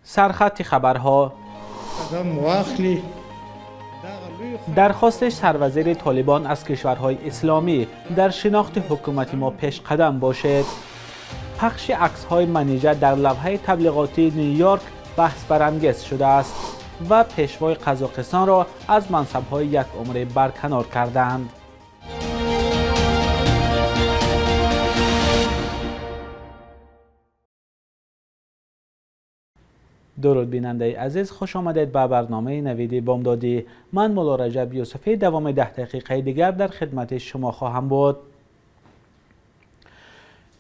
Сархати хабарҳо. Дархости сарвазири Толибон аз кишварҳои исломӣ дар шинохти ҳукумати мо пешқадам бошед. Пахши аксҳои Манижа дар лавҳаи таблиғотии Ню-Йорк баҳсбарангез шудааст ва пешвои Қазоқистонро аз мансабҳои якумрӣ барканор кардаанд. Дуруд бинандаи азиз, хуш омадед ба барномаи Навиди Бомдодӣ. Ман Мулло Раҷаб Юсуфӣ давоми 10 дақиқаи дигар дар хидмати шумо хоҳам буд.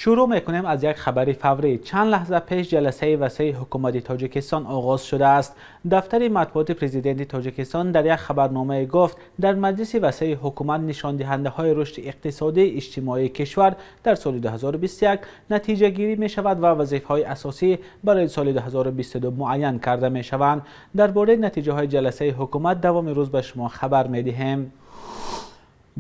Шурӯъ мекунем аз як хабари фаврӣ. Чанд лаҳза пеш ҷаласаи васеи ҳукумати Тоҷикистон оғоз шудааст. Дафтари матбуоти президенти Тоҷикистон дар як хабарномае гуфт, дар маҷлиси васеи ҳукумат нишондиҳандаҳои рушди иқтисодии иҷтимоии кишвар дар соли 2021 натиҷагирӣ мешавад ва вазифаҳои асосӣ барои соли 2022 муайян карда мешаванд. Дар бораи натиҷаҳои ҷаласаи ҳукумат давоми рӯз ба шумо хабар медиҳем.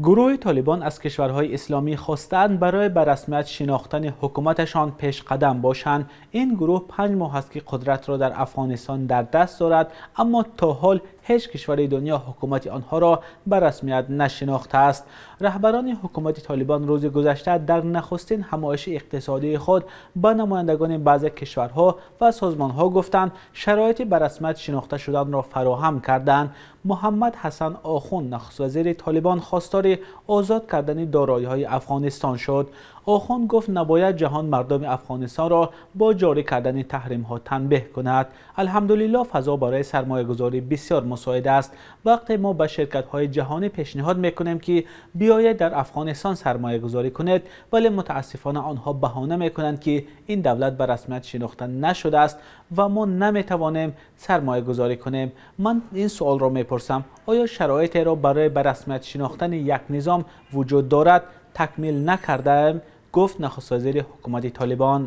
Гурӯҳи Толибон аз кишварҳои исломӣ хостаанд барои ба расмият шинохтани ҳукуматашон пешқадам бошанд. Ин гурӯҳ 5 моҳ аст ки қудратро дар Афғонистон дар даст дорад, аммо то ҳол ҳеҷ кишвари дунё ҳукумати онҳоро ба расмият нашинохтааст. Раҳбарони ҳукумати Толибон рӯзи гузашта дар нахустин ҳамоиши иқтисодии худ ба намояндагони баъзе кишварҳо ва созмонҳо гуфтанд, шароити ба расмият шинохта шуданро фароҳам карданд. Муҳаммад Ҳасан Охунд, нахуствазири Толибон, хостори озод кардани дороиҳои Афғонистон шуд. Охунд гуфт, набояд ҷаҳон мардуми Афғонистонро бо ҷорӣ кардани таҳримҳо танбеҳ кунад. Алҳамдулиллоҳ, фазо барои сармоягузорӣ бисёр мусоид аст. Вақте мо ба ширкатҳои ҷаҳонӣ пешниҳод мекунем ки биёед дар Афғонистон сармоягузорӣ кунед, вале мутаассифона онҳо баҳона мекунанд ки ин давлат ба расмият шинохта нашудааст ва мо наметавонем сармоягузорӣ кунем. Ман ин суолро мепурсам, оё шароитеро барои ба расмият шинохтани як низом вуҷуд дорад? Такмил накардаем, гуфт нахуствазири ҳукумати Толибон.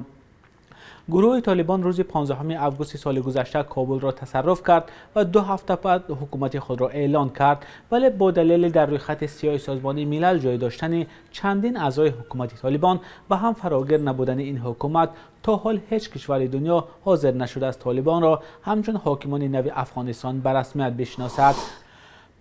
Гурӯҳи Толибон рӯзи 15 августи соли гузашта Кобулро тасарруф кард ва 2 ҳафта баъд ҳукумати худро эълон кард, вале бо далели дар рӯйхати сиёҳи Созмони Милал ҷой доштани чандин аъзои ҳукумати Толибон ва ҳам фарогир набудани ин ҳукумат, то ҳол ҳеҷ кишвари дунё ҳозир нашудааст Толибонро ҳамчун ҳокимони нави Афғонистон ба расмият бишносад.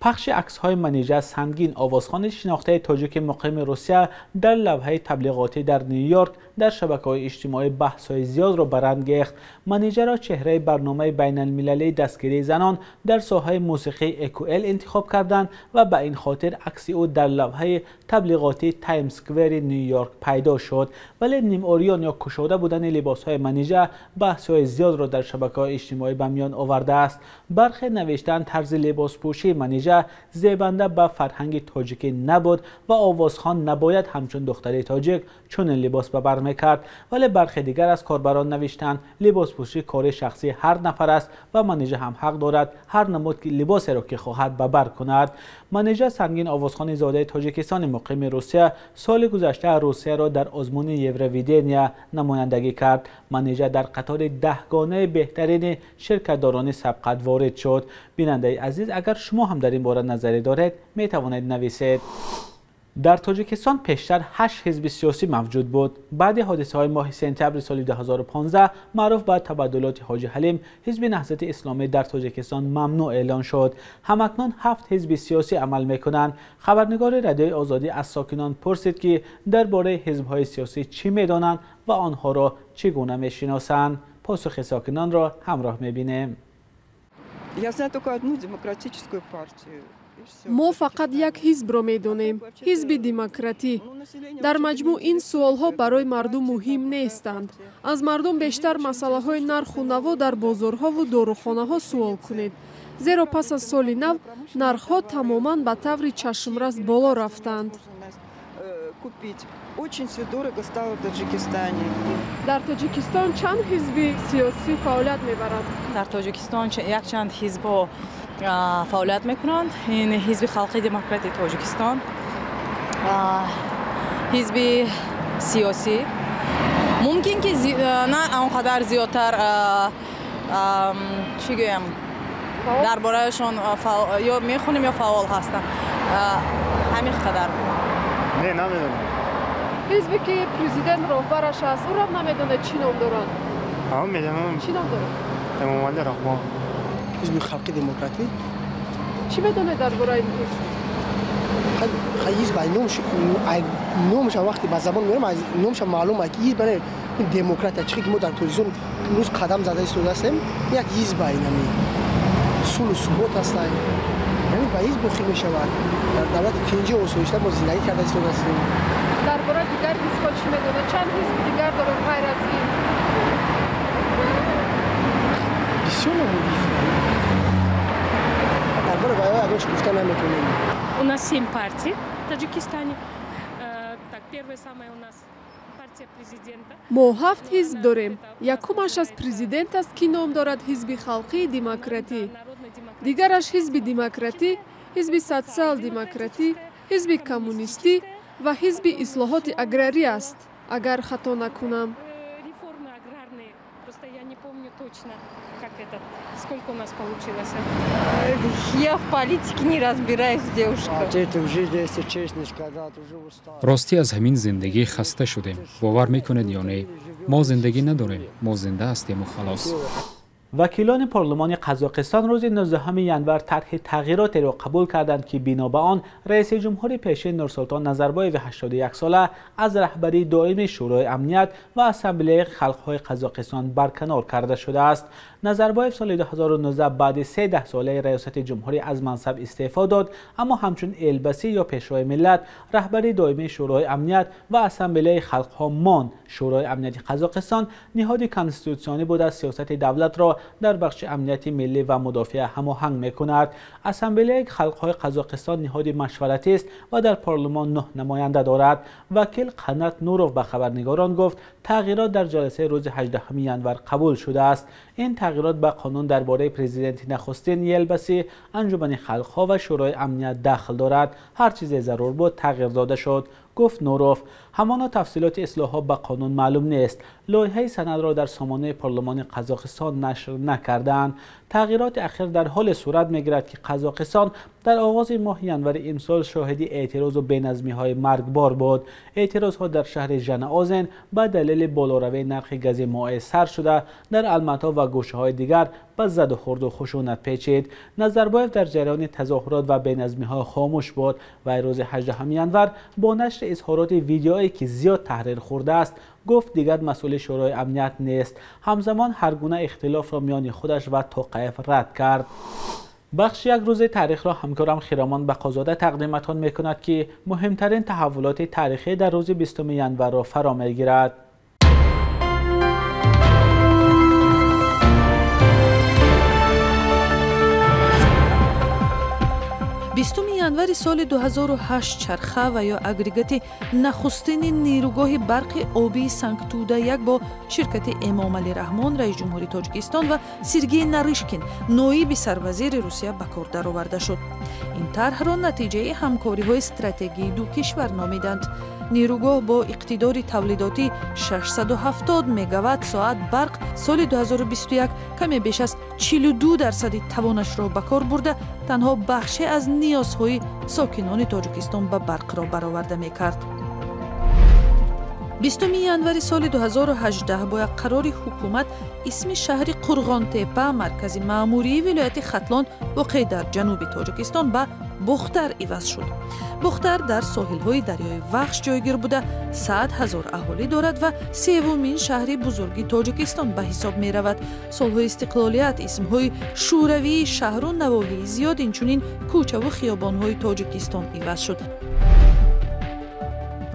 Пахши аксҳои Манижа Сангин, овозхони шинохтаи тоҷики муқими Русия, дар лавҳаи таблиғотӣ дар Ню-Йорк дар шабакаҳои иҷтимоӣ баҳсҳои зиёдро барангехт. Манижаро чеҳраи барномаи байналмилалии дастгирии занон дар соҳаи мусиқии ЭКУЭЛ интихоб карданд ва ба ин хотир акси ӯ дар лавҳаи таблиғотии Таймс Сквери Ню-Йорк пайдо шуд. Вале нимориён ё кушода будани либосҳои Манижа баҳсҳои зиёдро дар шабакаҳои иҷтимоӣ ба миён овардааст. Бархе навиштанд, тарзи либоспӯшии Манижа зебанда ба фарҳанги тоҷикӣ набуд ва овозхон набояд ҳамчун духтари тоҷик чунин либос ба бар мекард. Вале бархе дигар аз корбарон навиштанд, либоспӯшӣ кори шахсии ҳар нафар аст ва Манижа ҳам ҳақ дорад ҳар намуд либосеро ки хоҳад ба бар кунад. Манижа Сангин, овозхони зодаи Тоҷикистони муқими Русия, соли гузашта Русияро дар озмуни Евровидения намояндагӣ кард. Манижа дар қатори 10-гонаи беҳтарини ширкатдорони сабқат ворид шуд. Бинандаи азиз, агар шумо ҳам дар ин бора назарӣ доред, метавонед нависед. Дар Тоҷикистон пештар 8 ҳизби сиёсӣ мавҷуд буд. Баъди ҳодисаҳои моҳи сентябри соли 2015 маъруф ба табаддулоти Ҳоҷи Ҳалим, ҳизби Наҳзати Исломӣ дар Тоҷикистон мамнӯъ эълон шуд. Ҳамакнун 7 ҳизби сиёсӣ амал мекунанд. Хабарнигори Радиои Озодӣ аз сокинон пурсид ки дар бораи ҳизбҳои сиёсӣ чӣ медонанд ва онҳоро чӣ гуна мешиносанд. Посухи сокинонро ҳамроҳ мебинем. Я знаю только одну демократическую партию. Мо фақат як ҳизбро медонем, ҳизби демократӣ. Дар маҷмӯъ ин суолҳо барои мардум муҳим нестанд. Аз мардум бештар масъалаҳои нарху наво дар бозорҳову дорухонаҳо суол кунед. Зеро пас аз соли нав нархҳо тамоман ба таври чашмрас боло рафтанд. Очень все дорого стало в Таджикистане. Дар Тоҷикистон чанд ҳизби сиёсӣ фаъолият мебарад? Дар Тоҷикистон якчанд ҳизбҳо фаъолият мекунанд. Ин ҳизби Халқи Демократии Тоҷикистон, ҳизби сиёсӣ. Мумкин ки на он қадар зиёдтар, чӣ гӯям, дар бораашон ё мехонем ё фаъол ҳастанд. Ҳамин қадар. Не, намедонам. Ҳизбе ки президент роҳбараш аст, ӯро намедонед чӣ ном дорад? Ҳа, медонам. Чӣ ном дорад? Эмомалӣ Раҳмон. Ҳизби халқи демократӣ. Чӣ медонед дар бораи ин ҳизб? Ҳизб номаша вақте ба забон меорам, номаша маълум ки ҳизб демократия. Чӣ ки мо дар Тоҷикистон имрӯз қадам зада истодаастем, як ҳизб инами сулҳу субот ҳастай, яъне ба ҳизб дохил мешавад. Дар давлати тинҷи осоишта мо зиндагӣ карда истодаастем. Дар бораи дигар ҳизбҳо чӣ медонед? Чанд ҳизби дигар дорем ғайр аз ин? Бисёр намуди ҳизб. Дар бораи вайҳо ягон чӣ гуфта наметавонем. У нас 7 партий в Таджикистане. Так, первое самое у нас партия президента. Мо 7 ҳизб дорем. Якумаш аз президент аст, ки ном дорад Ҳизби халқии демократӣ. Дигараш Ҳизби демократӣ, Ҳизби социал-демократӣ, Ҳизби коммунистӣ ва Ҳизби ислоҳоти аграрӣ аст, агар хато накунам. Реформы аграрные. Просто я не помню точно, как это, сколько у нас получилось. Я в политике не разбираюсь, девушка. Ростӣ аз ҳамин зиндагӣ хаста шудем. Бовар мекунед ё не? Мо зиндагӣ надорем, мо зинда ҳастему халос. Вакилони парлумони Қазоқистон рӯзи 19 январ тарҳи тағйиротеро қабул карданд, ки бино ба он раиси ҷумҳури пешин Нурсултон Назарбоеви 81сола аз раҳбарии доимии Шӯрои амният ва Ассамблеяи халқҳои Қазоқистон барканор карда шудааст. Назарбоев соли 2019 баъди 3 даҳсолаи раёсати ҷумҳурӣ аз мансаб истеъфо дод, аммо ҳамчун элбасӣ ё пешвои миллат раҳбарии доимии Шӯрои амният ва Ассамблеяи халқҳо монд. Шӯрои амнияти Қазоқистон ниҳоди конститутсионӣ буда, сиёсати давлатро дар бахши амнияти миллӣ ва мудофиа ҳамоҳанг мекунад. Ассамблеяи халқҳои Қазоқистон ниҳоди машваратист ва дар парлумон 9 намоянда дорад. Вакил Қанат Нуров ба хабарнигорон гуфт, тағйирот дар ҷаласаи рӯзи 18 январ қабул шудааст. Ин тағйирот ба қонун дар бораи президенти нахустин Елбасӣ, Анҷумани халқҳо ва Шӯрои амният дахл дорад. Ҳар чизе зарур буд тағйир дода шуд, гуфт Нуров. Ҳамоно тафсилоти ислоҳҳо ба қонун маълум нест. Лоиҳаи санадро дар сомонаи парлумони Қазоқистон нашр накардаанд. Тағйироти ахир дар ҳоле сурат мегирад, ки Қазоқистон дар оғози моҳи январи имсол шоҳиди эътирозу беназмиҳои маргбор буд. Эътирозҳо дар шаҳри Жанаозен ба далели болоравии нархи гази моеъ сар шуда, дар Алмато ва гӯшаҳои дигар ба задухӯрду хушунат печид. Назарбоев дар ҷараёни тазоҳурот ва беназмиҳо хомӯш буд ва рӯзи 18 январ бо нашри изҳороти видеое, ки зиёд таҳрир хӯрдааст, гуфт дигар масъули Шӯрои амният нест. Ҳамзамон ҳар гуна ихтилофро миёни худаш ва Тоқаев рад кард. Бахши як рӯзи таърихро ҳамкорам Хиромон Бақозода тақдиматон мекунад, ки муҳимтарин таҳаввулоти таърихӣ дар рӯзи 20 январро фаро мегирад. Бистуми январи соли 2008 чарха ва ё агрегати нахустини нерӯгоҳи барқи обии Сангтуда 1 бо ширкати Эмомалӣ Раҳмон, раиси ҷумҳури Тоҷикистон, ва Сергей Нарышкин, ноиби сарвазири Русия, ба кор дароварда шуд. Ин тарҳро натиҷаи ҳамкориҳои стратегии ду кишвар номиданд. Нерӯгоҳ бо иқтидори тавлидотӣ 670 мегаватт соат барқ соли 2021 каме беш аз 42% тавонашро ба кор бурда, танҳо бахше аз ниёзҳои сокинони Тоҷикистон ба барқро бароварда мекард. 20 январи соли 2018 бо як қарори ҳукумат исми шаҳри Қурғонтепа, маркази маъмурии вилояти Хатлон, воқеъ дар ҷануби Тоҷикистон, ба Бохтар иваз шуд. Бохтар дар соҳилҳои дарёи Вахш ҷойгир буда, 100 000 аҳолӣ дорад ва севумин шаҳри бузурги Тоҷикистон ба ҳисоб меравад. Солҳои истиқлолият исмҳои шӯравии шаҳру навоҳии зиёд, инчунин кӯчаву хиёбонҳои Тоҷикистон иваз шуд.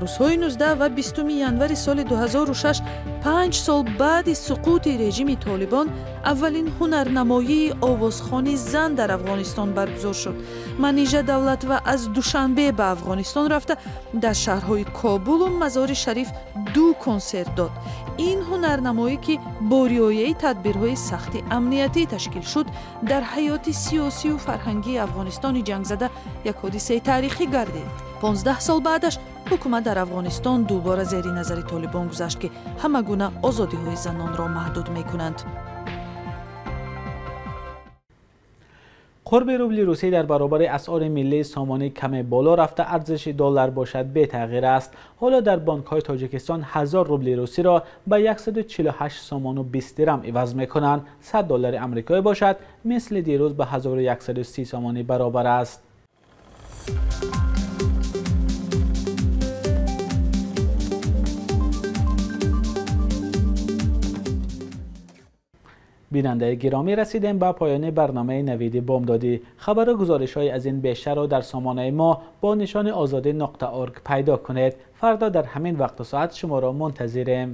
Рӯзҳои 19 ва 20 январи соли 2006, 5 сол баъди суқути режими Толибон, аввалин ҳунарнамоии овозхони зан дар Афғонистон баргузор шуд. Манижа Давлатова аз Душанбе ба Афғонистон рафта, дар шаҳрҳои Кобулу Мазори Шариф 2 консерт дод. Ин ҳунарнамоӣ, ки бо риояи тадбирҳои сахти амниятӣ ташкил шуд, дар ҳаёти сиёсию фарҳангии Афғонистони ҷангзада як ҳодисаи таърихӣ гардид. 15 сол баъдаш ҳукумат дар Афғонистон дубора зери назари Толибон гузашт, ки ҳама гуна озодиҳои занонро маҳдуд мекунанд. Қурби рубли русӣ дар баробари асъори миллии сомонӣ каме боло рафта, арзиши доллар бошад бетағйир аст. Ҳоло дар бонкҳои Тоҷикистон 1000 рубли русиро ба 148 сомону 20 дирам иваз мекунанд. 100 доллари амрикоӣ бошад мисли дирӯз ба 1130 сомонӣ баробар аст. Бинандаи гиромӣ, расидем ба поёни барномаи Навиди Бомдодӣ. Хабару гузоришҳои аз ин бештарро дар сомонаи мо бо нишони озодӣ.org пайдо кунед. Фардо дар ҳамин вақту соат шуморо мунтазирем.